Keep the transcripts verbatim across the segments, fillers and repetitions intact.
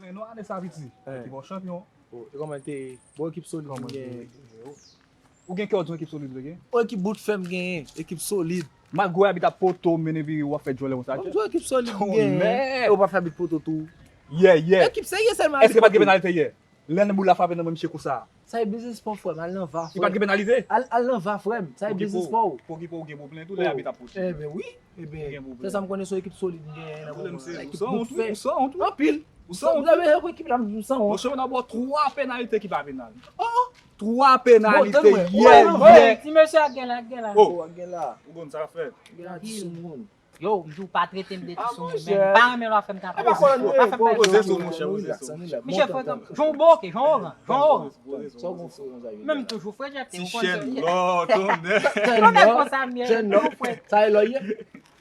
Nou ane sa piti. Ekip an chanpyon. Oh, e kòman te? Bon, ekip solid. Kòman nou genyen? Ou gen kè w di yon ekip solid vre gen? Yon ekip bout fè m genyen, ekip solid. Malgre w abite a Poto, mennen vire w ap fè djòlè konsa. Bon, yon ekip solid m genyen. Tonè! E w pa fè abit Poto tou? Yeah, yeah. Ekip serye sèlman. Èske pa t gen penalite yè? Lè nan boul la frape nan men misye konsa. Sa e biznis pa w frè m, al nan va frè m. Li pa t gen penalite? Al, al nan va frè m, sa e biznis pa w. Pou ki pou w gen pwoblèm tou lè abit ap pote. Ebyen wi, ebyen se sa m konnen se yon ekip solid m genyen nan moman an. Ekip bout fè. Ou sanwont wi, ou sanwont wi. Anpil. Ou sanwont wi. Ou sanwont wi. Ekip la m sanwont. Monchè, ou nan bò twa penalite ki pa penal. Oh! Twa penalite yè, yè. Ti mesye ak gen la, ak gen la. Oh! Ak gen la. Ou konn sa fè. Gen la ti soumoun. Yo, m di w pa trete m de ti soumoun, men m pa renmen lè w ap fè m ta pale. Pa fè m pale. Poze sou, monchè, poze sou. Misye frekan. Jan w boke, jan w oran, jan w oran. Sa w gon fre konsa. Men m toujou fre, Jeff, ou konnen. Ti chèn lò, tonè. Tonè konsa m ye, m toujou fre. Sa e lò ye?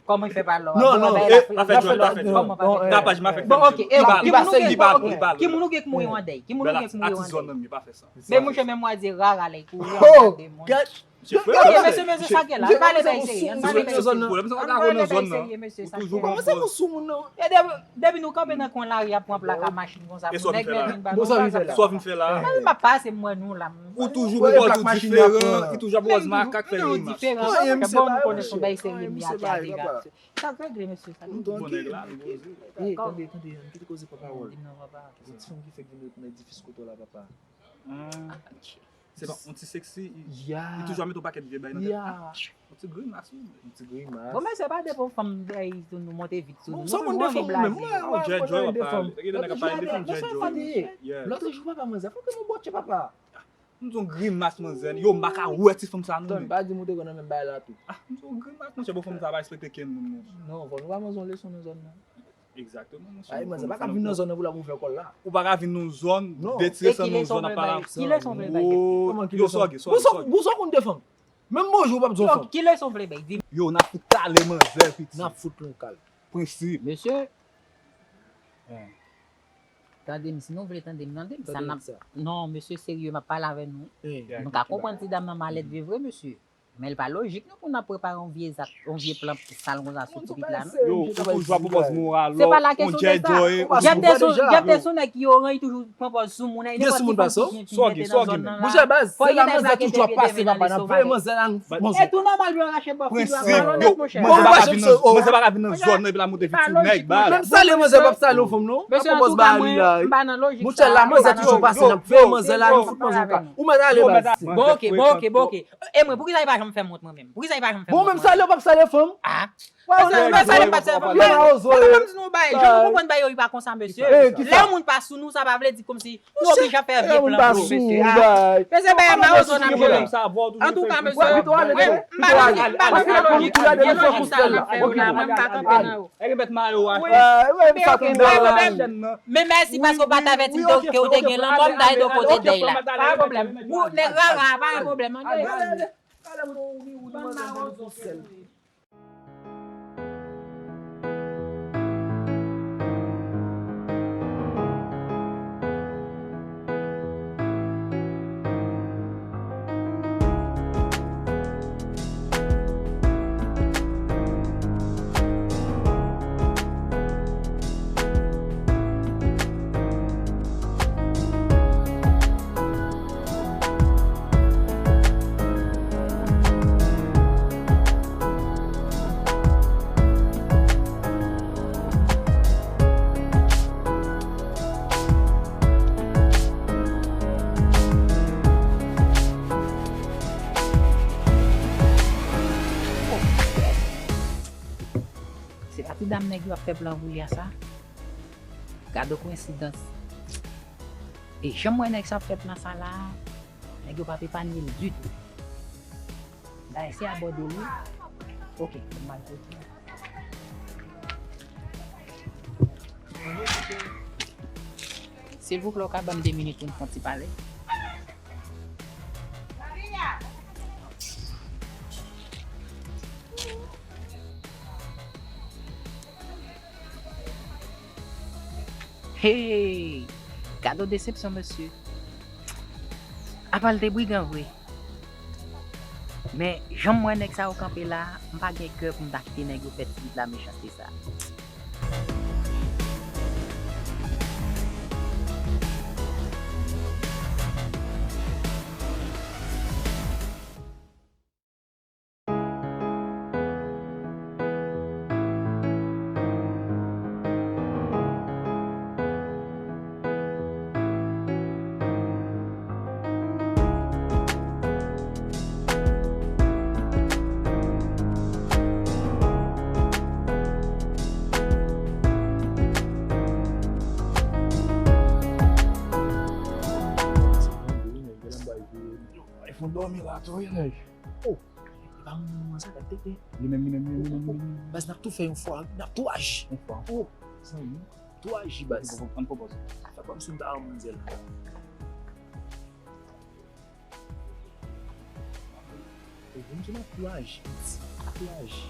Kòman l fè pa lò? Non, non, pa fè djòl, pa fè djòl. Tapaj m a fè. Bon, ok, e ki moun ou gen ki mouri an dèy? Ki moun ou gen ki mouri an dèy? Ki moun ou gen ki mouri an dèy? Men monchè, menm mwa di rara lè l kouri an dèy moun. Mesye, mesye, mesye, sa gen la. Ann pale bay serye, ann pale bay serye. Pwoblèm sa pa ka nan zòn nan. Ou toujou pran pòz. E depi, depi nou kanpe nan kwen lari ap pran plaka machin konsa pou nèg vin ba nou. Sa w vin fè la? M ap pase m wè nou la. Ou toujou pran pòz ou diferan, ou toujou ap pran pòz makak fè yon imaj. Diferan, paske bon, nou konnen se yon bagay serye m ye atè avè gason. Sa regle, mesye, sa regle. Bon nèg la, nou poze. Tande, tande, kite koze papa wòl. Gen ti fanm ki fèk vin ret nan edifis kote w la, papa. Se pa yon ti seksi, li toujou ap mete yon pakèt vye bay nan tèt. Ah, yon ti grimas, wi. Yon ti grimas. Bon, men se pa depo fanm bay sou nou, monte vit sou nou. Nou toujou anvi blaze. Lòt jou papa manzè fè yon bòtje papa. M di yon grimas manzè, yo m pa ka wè ti fanm sa non. Tande, pa di m ou te konn nan menm bagay la tou. Ah, m di yon grimas monchè, bon fanm sa pa respekte kenn moun non. Non, fò nou ba manzè yon leson nan zòn nan. Egzakteman, monchè. Ay, manzè pa ka vin nan zòn nan pou l ap ouvè kò l la. Ou pa ka vin nan zòn, detire san nan zòn ap pale. Ki leson w vle bay? Yo, sòge, sòge, sòge. Bonso, bonso konn de fanm. Menm bonjou ou p ap di yon fanm. Ki leson w vle bay? Di m. Yo, n ap fout kale manzè, piti. N ap fout nou kal. Prensip. Mesye. Tande m, si nou vle tande m, tande m. Sa n ap, non, mesye serye, m ap pale avè nou. Nou ka konprann ti dam nan malèt vre, vre, mesye. Men l pa lojik non pou n ap prepare yon vye zak, yon vye plan sal konsa sou ti pitit la non. Yo, ou toujou ap pran pòz moral. Se pa la kesyon de sa. Jeff te sou, Jeff te sou nèg ki oran, li toujou pran pòz sou moun, nenpòt ki fanm ki byen fin mete nan zòn nan la. Fò gen nèg la ki te vye demen nan lestomak li. E tou nòmal pou yo rache bò fi dwat malonèt, monchè. Manzè pa ka vin nan, manzè pa ka vin nan zòn nan epi l ap monte vit sou nèg baz. Menm salye manzè p ap salye yon fanm non. Mesye, antouka mwen, m pa nan lojik sa. Monchè, la manzè toujou pase, n ap fè manzè la, nou fout manzè yon ka. Ou mèt ale baz. Bon, ok, bon, ok, bon, ok. E mwen, poukisa li pa janm fè m wont mwen menm? Poukisa li pa janm fè m wont mwen menm? Bon, menm salye w p ap salye fanm. Ah. Mwen salye m pa t salye fanm. Mwen menm di nou bay, jan nou konprann bay yo, li pa konsa, mesye. Lè yon moun pa sou nou, sa pa vle di kòmsi nou oblije ap fè vye plan pou nou, mesye. Ah. Mesye, bay a mawozo n ap jere. Antouka, mesye, mwen, m pa nan, m pa nan lojik, m pa nan lojik sa n ap fè yo la, mwen, m pa kanpe nan yo. Ebyen, mèt mayo a. Wi, wi, sa tonbe la. Men mèsi paske w pa t avèti m ke w te gen lanmò, m ta ede w pote dèy la. Pa gen pwoblèm. Ou nèg rara, pa gen pwoblèm. Ann ale. Bann mawozo. Se pa ti dam nèg yo ap fè plan pou li a sa? Gade koyensidans. E jan m wè nèg sa ap fè plan sa la, nèg yo p ap epanye l ditou. Dayè se abòde l wi. Ok, m al kote. Silvouplè, w ka ban m de minit pou n fè yon ti pale? Hey! Gade yon desepsyon, mesye. Apa l te brigan vre. Men, jan m wè nèg sa yo kanpe la, m pa gen kè pou m ta kite nèg yo fè ti pitit la mechanste sa. Mwen dòmi la tou, wi, nèg. Oh, e pa moun nan sa, gad tete. Li menm, li menm, li menm, li menm, li menm. Baz, n ap tou fè yon fwa, n ap tou aji. Yon fwa. Oh, zanmi, tou aji, baz. Ann pran pòz. Fè kòmsi m ta yon manzè la. E vin sou nan plaj, plaj.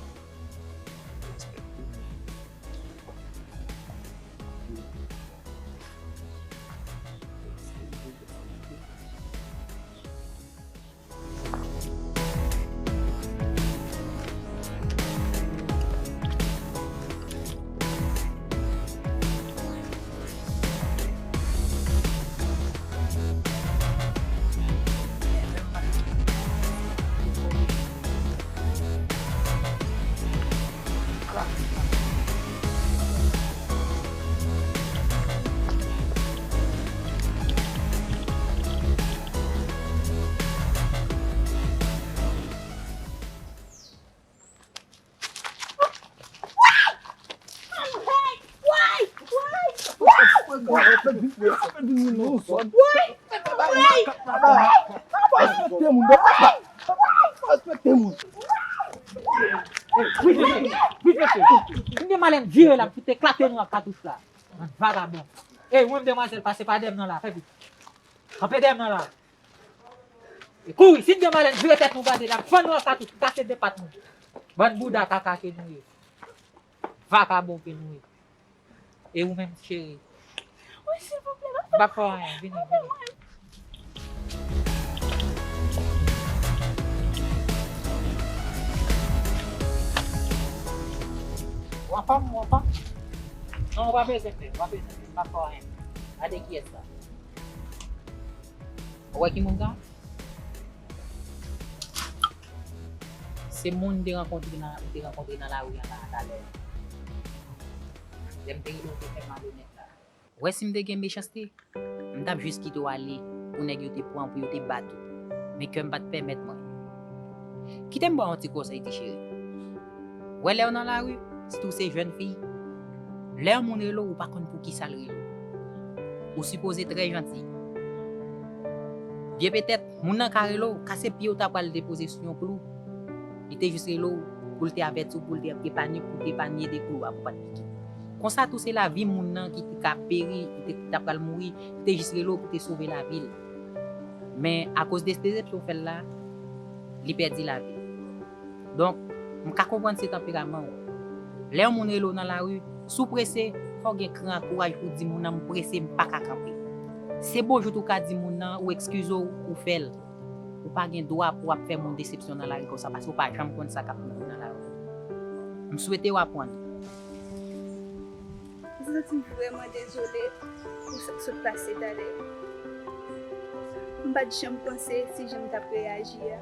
Respekte moun, respekte moun. M gen malèn vire la, m fout eklate nou ak katouch la. Bann vagabon. Ey, ou menm demwazèl, pase pa dèyè m nan la, fè vit. Kanpe dèyè m nan la. E kouri, si n gen malèn, vire tèt nou gade la, m fann nou ak katouch, kase de pat nou. Bann bouda kaka ke nou ye. Vagabon ke nou ye. E ou menm, cheri? Wi, silvouplè, pa fè m. M p ap fè w anyen, vini, vini. W ap pa m, w ap pa m. Non, w pa bezwen pè, w pa bezwen pè, m p ap fè w anyen. Gade kiyès sa. Ou wè ki moun sa? Se moun m te rankontre nan, m te rankontre nan lari a la, talè. Lè m te rele w, te fè malonèt la. Ou wè, si m te gen mechanste, m t ap jis kite w ale pou nèg yo te pran, pou yo te bat ou. Men kè m pa t pèmèt mwen. Kite m ba w yon ti konsèy, ti cheri. Wè, lè w nan lari, sitou se jèn fi, lè yon moun rele w, ou pa konn poukisa l rele w. Ou sipoze trè janti. Byen petèt, moun nan ka rele w, kase pye w ta pral depoze sou yon klou. Li te jis rele w pou l te avèti w, pou l te epanye, pou l te epanye de klou a pou pa t pike. Konsa tou, se lavi moun nan ki te ka peri, ki te, ki ta pral mouri, li te jis rele w pou te sove lavi l. Men akoz de desepsyon w fè l la, li pèdi lavi l. Donk, m ka konprann se tanperaman w. Lè yon moun rele w nan lari, si w prese, fò w gen kran ak kouraj pou w di moun nan, "M prese, m pa ka kanpe." Se bonjou tou w ka di moun nan, ou ekskize w, ou fè l. Ou pa gen dwa pou w ap fè moun desepsyon nan lari konsa, paske w pa janm konn sa k ap rive nan lari. M swete w aprann. M santi m vrèman dezole pou sa k sot pase talè. M pa t janm panse si jan m t ap reyaji a,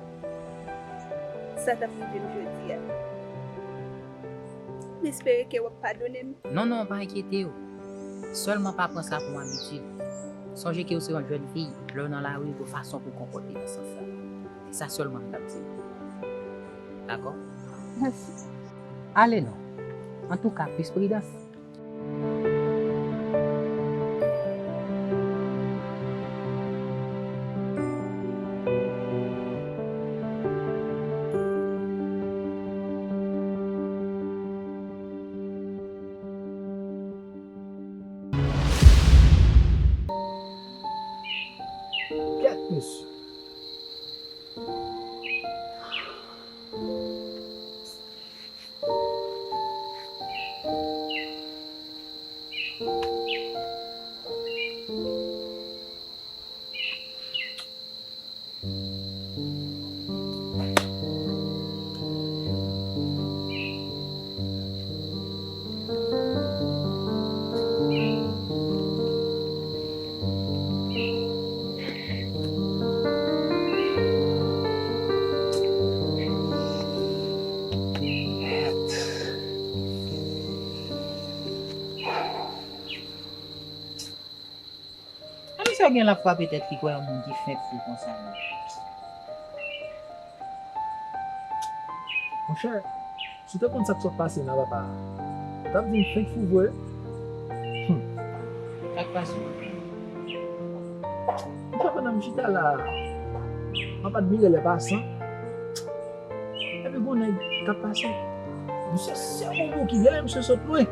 sa t ap rive m jodi a. M espere ke w ap padone m. Non, non, pa enkyete w. Sèlman pa pran sa pou yon abitid. Sonje ke w se yon jèn fi, lè w nan lari, gon fason pou w konpòte nan sans sa. Se sa sèlman m t ap di w. Dakò? Mèsi. Ale non. Antouka, plis pridans. Kèt, mesye. Kòmsi w gen l ap frape tèt li kwè yon moun ki fenk fou konsa menm. Monchè, si w te konn sa k sot pase nan papa a, w t ap di m fenk fou vre. Hum. Sa k pase? Monchè, pandan m chita la a, m M ap admire lè pasan. Epi gon nèg k ap pase. Misye se yon bouki, genlè misye sot lwen.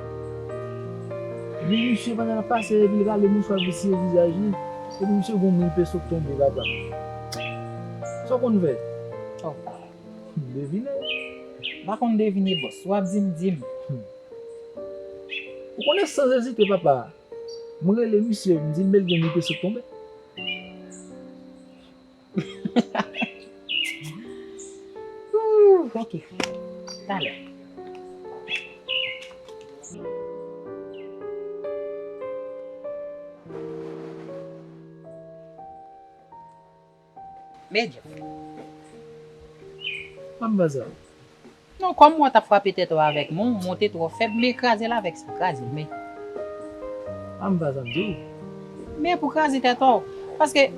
Epi misye pandan l ap pase, epi l rale mouchwa pou siye vizaj li. Epi misye gon mil peso k tonbe, papa. Sa w konn fè? Oh. Devine. M pa konn devine, bòs. W ap di m, di m. Hmm. Ou konnen, san ezite, papa. M rele misye, m di l men l gen mil peso k tonbe. Ooh, ok. Talè. Men Jeff. Mwen m fè sa. Non, kòm w t ap frape tèt ou avèk mwen, mwen te twò fèb, men kraze l avèk sa, kraze l, men. Mwen m fè sa, m di w. Men pou kraze tèt ou, paske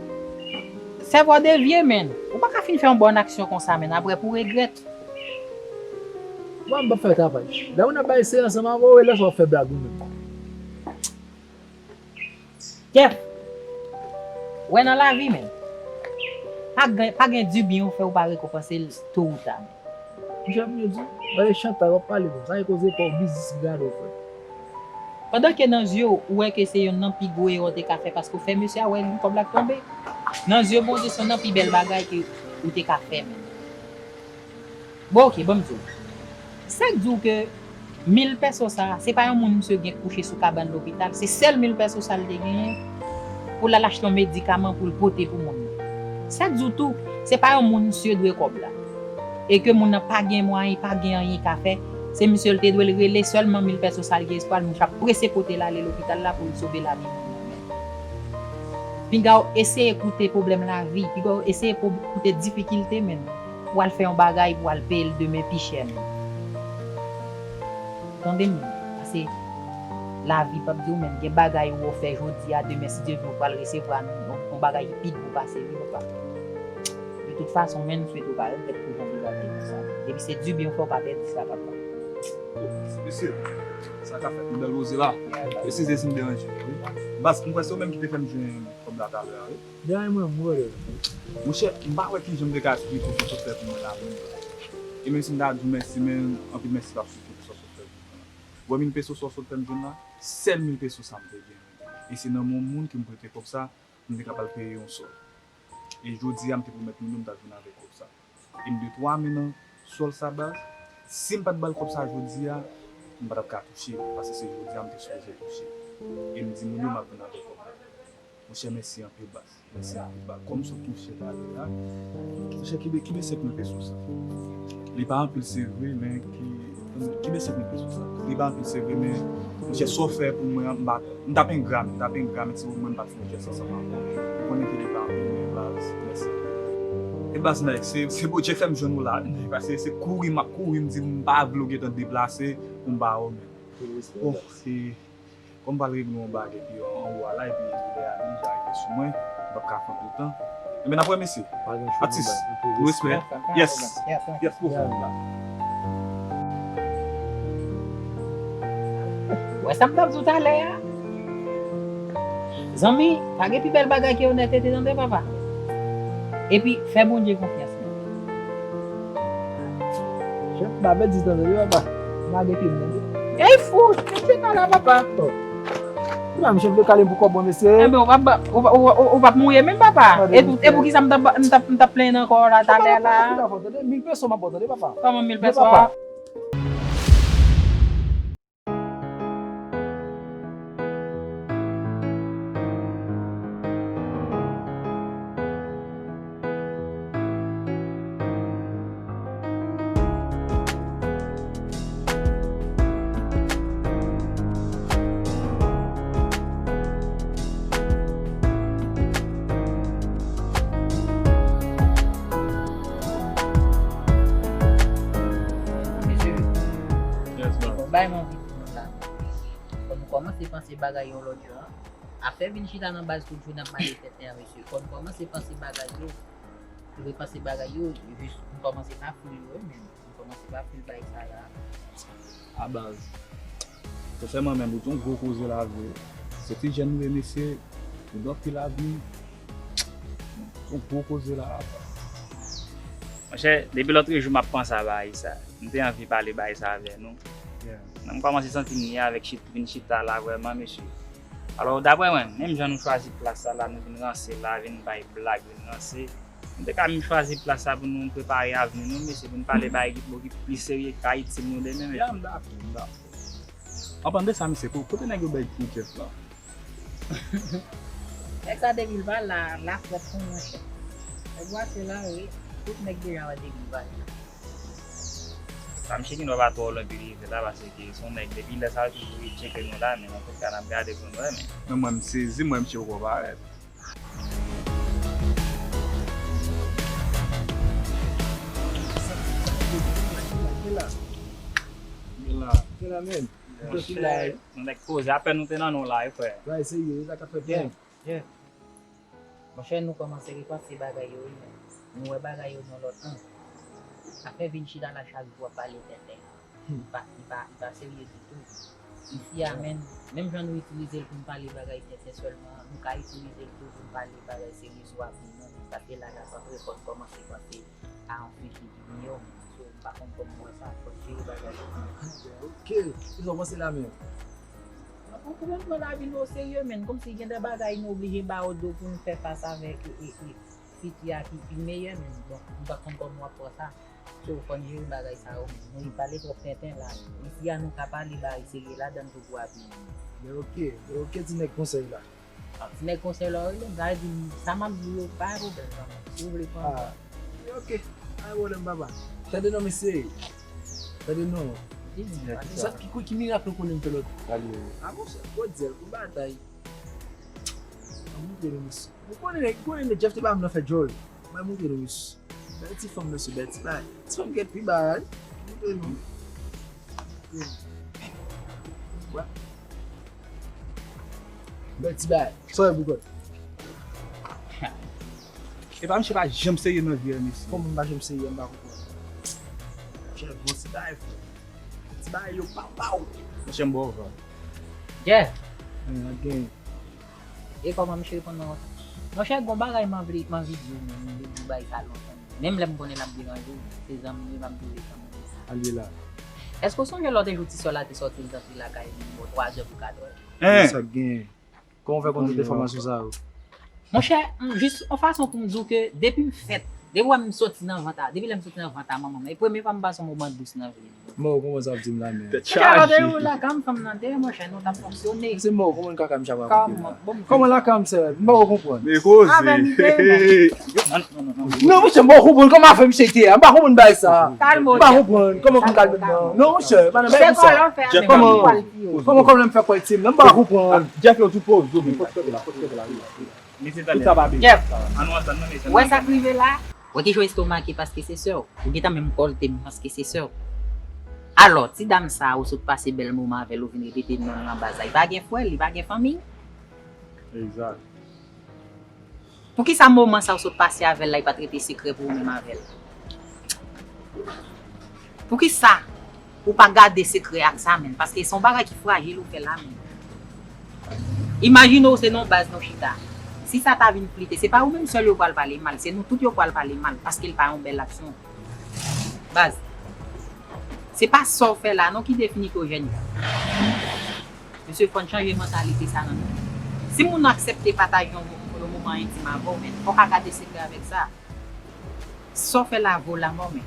sèvo w devye, men. Ou pa ka fin fè yon bòn aksyon konsa, men, apre pou regrèt. Mwen m p ap fè travay. Lè moun ap bay seri ansanm avè w, e lè sa w ap fè blag ou menm. Jeff, wè nan lavi, men, pa gen, pa gen dibyen ou fè ou pa rekonpanse l to ou ta, men. Monchè, m di, gade chantay w ap pale konsa, e koze pa w biznis gade w fè. Pandan ke nan zye w, ou wè ke se yonn nan pi gwo erè w te ka fè, paske w fè mesye a wè li kòb la k tonbe. Nan zye Bondye, se yonn nan pi bèl bagay ke ou te ka fè, men. Bon, ok, ban m di w. Sa k di w ke mil pèso sa, se pa yon moun misye gen kouche sou kabann lopital, se sèl mil pèso sa l te genyen pou l al achte yon medikaman pou l pote pou moun nan. Sa k di w tou, se pa yon moun misye dwe kòb la. E ke moun nan pa gen mwayen, pa gen anyen l ka fè, se misye l te dwe l rele sèlman mil pèso sa l gen espwa, l mouche ap prese pote l ale lopital la pou l sove lavi moun nan. Piga w eseye koute pwoblèm lavi, piga w eseye po-, koute difikilte menm. Pou al fè yon bagay, pou al peye l demen pi chè menm. Tande m, paske lavi p ap di w menm, gen bagay ou fè jodi a, demen, si Dye vle, ou pral resevwa yon, yon bagay ki pi gwo pase li, papa. De tout fason, men, m swete w pa regrèt pou jan de bagay konsa. Depi se dibyen w fè, w pa pèdi sa, papa. Mesye, sa k ap fèt, nou bèl koze la. Eskize si m deranje w, wi. Baz, m kwè se ou menm ki te fè m jwenn kòb la talè a, wi. Dèyè mwen, m rele. Monchè, m pa wè kijan m te ka esplike w sa w sot fè pou mwen la, menm. E menm si m ta di w mèsi, men anpil mèsi p ap sifi pou sa w sot fè pou mwen la. Ou wè mil peso sa w sot fè m jwenn la? Sèl mil peso sa m te gen. E se nan men yon moun ke m prete kòb sa, pou m te kapab peye yon sòl. E jodi a, m te pwomèt moun yo m t ap vin avèk kòb sa. E m de twa men nan sòl sa, baz. Si m pa t ba l kòb sa jodi a, m pa t ap ka touche, paske se jodi a m te sipoze touche. E m di moun yo m ap vin avèk kòb la. Monchè, mèsi anpil, baz. Mèsi anpil, baz. Kòm sot touche talè a, monchè, kenbe, kenbe senk mil peso sa. Li pa anpil, se vre, men ki, kenbe senk mil peso sa. Li pa anpil, se vre, men, monchè, sa w fè pou mwen an, m pa M t ap engra, m t ap engra, men ti moun mwen m pa t fè yon jès ansanm avè w. Ou konnen ke li pa anpil, men baz, mèsi. E baz, nèg, se, se Bondye k fè m jwenn ou la, nèg, paske se kouri m ap kouri, m di m pa vle w gentan deplase pou m ba w, men. Oh, se, kòm m pral regle yon bagay epi anwo a la, epi lè a deja rive sou mwen, m p ap ka fè anpil tan. Enben, n ap wè, mesye. Atis, nou espere. Yes. Yes, pou fè la. Wè sa m t ap di w talè a? Zanmi, pa gen pi bèl bagay ke onètete, tande, papa. Epi, fè Bondye konfyans, men. Chèf, m pa pèdi tan, tande, papa. M lage pye m, tande. Ey, fou, mesye pa la, papa. Papa, m chèf de kale pou kòb mwen, mesye. Enben, ou p ap, ou p ap, ou p ap, ou p ap mouye menm, papa. E pou, e pou kisa m t ap, m t ap, m t ap plenyen ankò la, talè la? Mil peso m ap ba w, tande, papa. Kòman mil peso a? Mesye, yes, bro. Bon, bay mwen anvi di nou la. Fò nou kòmanse panse bagay yon lòt jan. Afè vin chita nan baz tout jou n ap male tèt an, mesye. Fò n kòmanse panse bagay yo. Repanse bagay yo, jis n kòmanse pa fil yo, men n kòmanse pa fil bay sa la. A baz. Sensèman, men bout yon gwo koze la vre. Se ti jèn nou ye, mesye. Nou nan fil lavi. Yon gwo koze la. Monchè, depi lòtrejou m ap panse a bagay sa. M te anvi pale bagay sa avè nou. Nan m kòmanse santi m lye avèk chit, vin chita la vrèman, mesye. Alò, daprè mwen, menm jan nou chwazi plas sa la, nou vin ranse la, vin bay blag, vin ranse. Nou te ka menm chwazi plas sa pou nou prepare avni nou, mesye, pou n pale bagay ki, ki plis serye, k ka itil nou demen, mesye. Ya, m dakò, m dakò. An palan de sa, mesye, ko-, kote nèg yo bay pou Jeff la? Nèg sa depi l pa la, l ap fèt pou monchè. Nèg yo ase la, wi. Tout nèg deja wè depi l pa la. Sa misye gen dwa pa twò lontan li rive la, paske se yon nèg depi lè sa yo toujou ap tcheke nou la, men nan tout ka n ap gade pou nou wè, men. Men mwen m sezi, mwen misye poko parèt. Kela, kela, kela, men. Monchè, nou nèk poze, apèn nou te nan nou la, wi, frè. Bagay serye, wi, sa k ap fèt, men. Monchè, nou kòmanse repanse bagay yo, wi, men. Nou wè bagay yo nan lòt ang. Afè vin chita la chak jou ap pale tenten. Li pa, li pa, li pa serye ditou. Isi a, menm, menm jan nou itilize l pou n pale bagay tenten sèlman, nou ka itilize l tou pou n pale bagay serye sou avni nou. Paske la, la, sa fè fò n kòmanse panse a yon fiti ki vini yo, men. So, m pa konn kòman w wè sa, fò n jere bagay yo. Ah, ben, ok. Kisa w panse la menm? Mwen konprann mwen lavi nou oserye, men. Kòmsi gen de bagay nou oblije ba yo do pou n fè fas avèk e, e, e, fiti a ki pi meyè, men. Donk, m pa konn kòman w ap pran sa. So, fò n jere bagay sa yo, men. Nou pale twòp tenten la. Isi a, nou ka pale bagay serye ladan l tou pou avni nou. Ben, ok. Ben, ok, ti nèg konsèy la. Ah, ti nèg konsèy la w rele m, sa vle di sa m ap di w yo pa gen pwoblèm, zanmi. Si w vle pran. Ah, ok. Pa gen pwoblèm, papa. Tande non, mesye. Tande non. Di m, tande. Sa ki, ki mirak nou konnen m fè lòt. Ah, monchè, gwo dyèl, gwo batay. An moutre nou, mesye. Ou konnen, ou konnen Jeff te ba m nan fè djòl. Mwen moutre nou, mesye. Bèl ti fanm, mesye, bèl ti bagay. Ti fanm gen pi bagay. Moutre nou. Wè. Bèl ti bagay. Sa w wè, bougòt? Epa misye pa janm serye nan vi a, mesye. Kòman m pa janm serye, m pa konprann. Monchè, bon ti bagay, frè. Ti bagay yo pa ba w. Monchè, m ba w van. Jeff. Gen, gen. E kòman misye reponn nan konsa? Monchè, gon bagay m anvi, m anvi di w, men m vle di w bagay sa lontan. Menm lè m konnen l ap deranje w, se zanmi m, m ap di w se zanmi m. Al ye la. Èske w sonje lòt jou ti sè w la te sòti, l t antre lakay li bò twa zè pou kat è? Hein? Sa k gen? Kòman w fè konn tout enfòmasyon sa yo? Monchè, m jis yon fason pou m di w ke depi m fèt, depi w wè m sòti nan vant a, depi lè m sòti nan vant a manman m, e premye fwa m pase yon moman dous nan vi m. M pa konprann sa w ap di m la, men. Tèt chaje. Lòt jou lakay m, fanm nan te, monchè, nou t ap fonksyone. Se mò, kòman lakay m chak rakonte la? Kòman lakay m, sè? M pa konprann. Men koze. Avè m ide, non. Non, non, non, non. Non, monchè, m pa konprann kòman afè misye te a. M pa konprann bagay sa. Kalme w, m pa konprann. Kòman pou m kalme m nan? Non, monchè, pa nan bagay konsa. Kòman? Kòman, kòman lè m fè kwè l ti m nan? M pa konprann. Jeff, yo tou poze, men. Poze kòtè la, poze kòtè la, wi. Mesye, tande. Tout sa pa byen. Jeff, ou wè sa k rive la? Wè kijan w estomake paske se sè w. Ou gentan menm kòlte m paske se sè w. Alò, ti dam sa a, ou sot pase bèl moman avè l, ou vin repete non l nan baz la. Li pa gen frè, li pa gen fanmi. Egzak. Poukisa moman sa a ou sot pase avè l la, li pa t rete sekrè pou ou menm avè l? Poukisa ou pa gade sekrè ak sa, menn? Paske se yon bagay ki frajil ou fè la, menn. Imajine w se nan yon baz nou chita. Si sa ta vin flite, se pa ou menm sèl yo pral pale mal, se nou tout yo pral pale mal, paske l pa yon bèl aksyon. Baz, se pa sa w fè la non ki defini ke w jèn jan. Mesye, fò n chanje mantalite sa nan nou. Si moun nan aksepte pataje yon, yon moman entim avè w, men fò w ka gade sekrè avèk sa. Sa w fè la vo lanmò, men.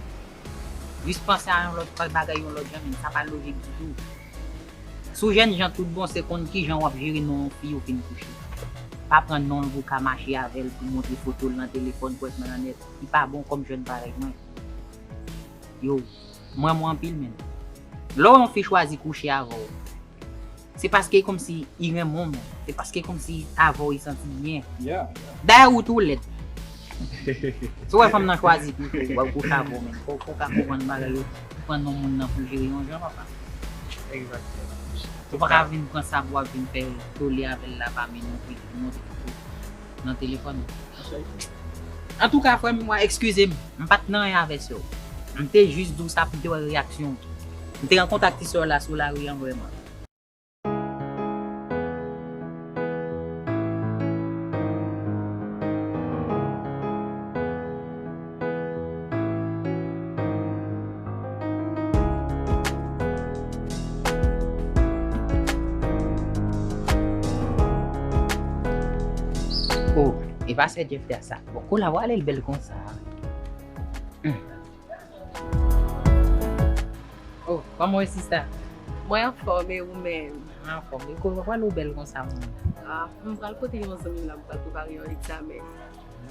Jis panse a yon lòt bagay, yon lòt jan, men sa pa lojik ditou. Si w jèn jan tout bon, se konn kijan w ap jere non yon fi ou fin kouche. Pa pran non l pou w ka mache avè l, pou w montre foto l nan telefòn, pou w èt nan nèt. Li pa bon kòm jèn parèy mwen. Yo, m renmen w anpil, men. Lè yon fi chwazi kouche avè w, se paske kòmsi li renmen w, men. Se paske kòmsi avè w li santi byen. Yeah, yeah. Dayè ou tou lèd. Si w wè fanm nan chwazi pito, w ap kouche avè w, men. Fò, fò w ka konprann bagay yo, pran non moun nan pou jere yon jan, papa. Egzakteman. Ou pa ka vin pran sa pou w ap vin fè tole avè l la, pa menm yon fi, yon fi nan telefòn. Antouka, frè m, mwen, eskize m, m pa t nan anyen avè sè w. M te jis di w sa pou m te wè reyaksyon w. M te an kontak ti sè w la sou lari an vrèman. Oh, e pa sè Jeff te a sa. Bon, kolabo ale l bèl konsa. Hmm. Oh, kòman w ye, sista? Mwen anfòm, e ou menm? Mwen anfòm. E kolabo ale w bèl konsa, moun. Ah, m pral kote yon zanmi m la, m pral prepare yon egzamen.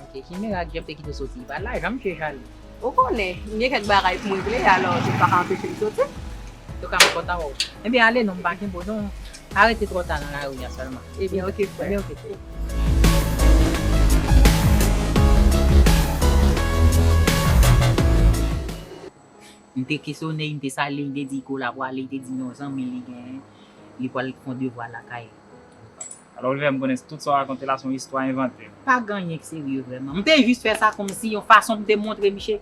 Ok, ki mirak Jeff te kite w soti? Pa la, janm chèche ale. Ou konnen, m gen kèk bagay pou m regle, alò, se pa ka anpeche m soti. Antouka, m kontan wè w. Ebyen, ale non, m pa kenbe w non. Pa rete twò ta nan lari a sèlman. Ebyen, ok, frè. Ebyen, ok, frè. M te kesyone, m te salye, m te di kolabo ale, li te di yon zanmi li genyen, li pral fè yon devwa lakay. Alò, Oliver, m konnen tout sa w rakonte la se yon istwa envante. Pa gen anyen k serye vrèman. M te jis fè sa kòmsi yon fason pou m te montre misye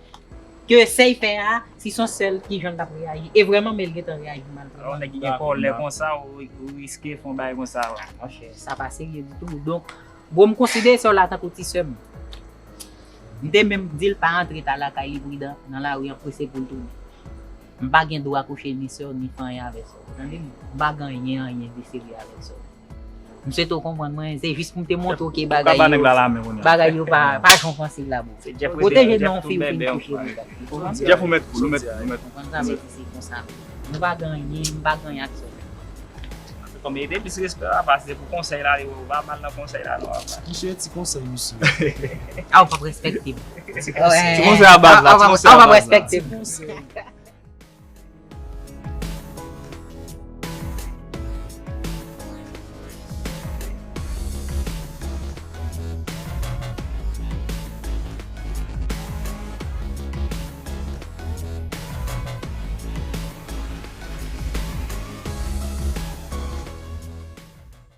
ke sa l fè a, si se yon sèl, kijan l t ap reyaji. E vrèman, men l gentan reyaji mal vrèman. Alò, nèg ki gen kòlè konsa, ou, ou riske fè yon bagay konsa. Monchè, sa pa serye ditou. Donk, bon, m konsidere sè w la tankou ti sè m. M te menm di l pa antre ta lakay li pridan nan lari an, prese pou l tounen. M pa gen dwa kouche ni sè w, ni fè anyen avè sè w. Ou tande m? M pa gen anyen, anyen de serye avè sè w. M swete w konprann mwen, se jis pou m te montre w ke bagay yo, bagay yo pa, pa jan w panse l la, bro. Pwoteje non yon fi ou fin kouche li. Ou konprann sa? Jeff, ou mèt koul, ou mèt koul, ou mèt koul. Ou konprann sa, men se konsa. Nou pa gen anyen, m pa gen anyen ak sè w. Kòm e te plis respè papa, se pou konsèy la, li wè w pa mal nan konsèy la non papa. Misye, ti konsèy, misye. A, ou p ap respekte m. Ti konsèy a baz la, ti konsèy a baz la. A, ou p ap respekte m. Ti konsèy.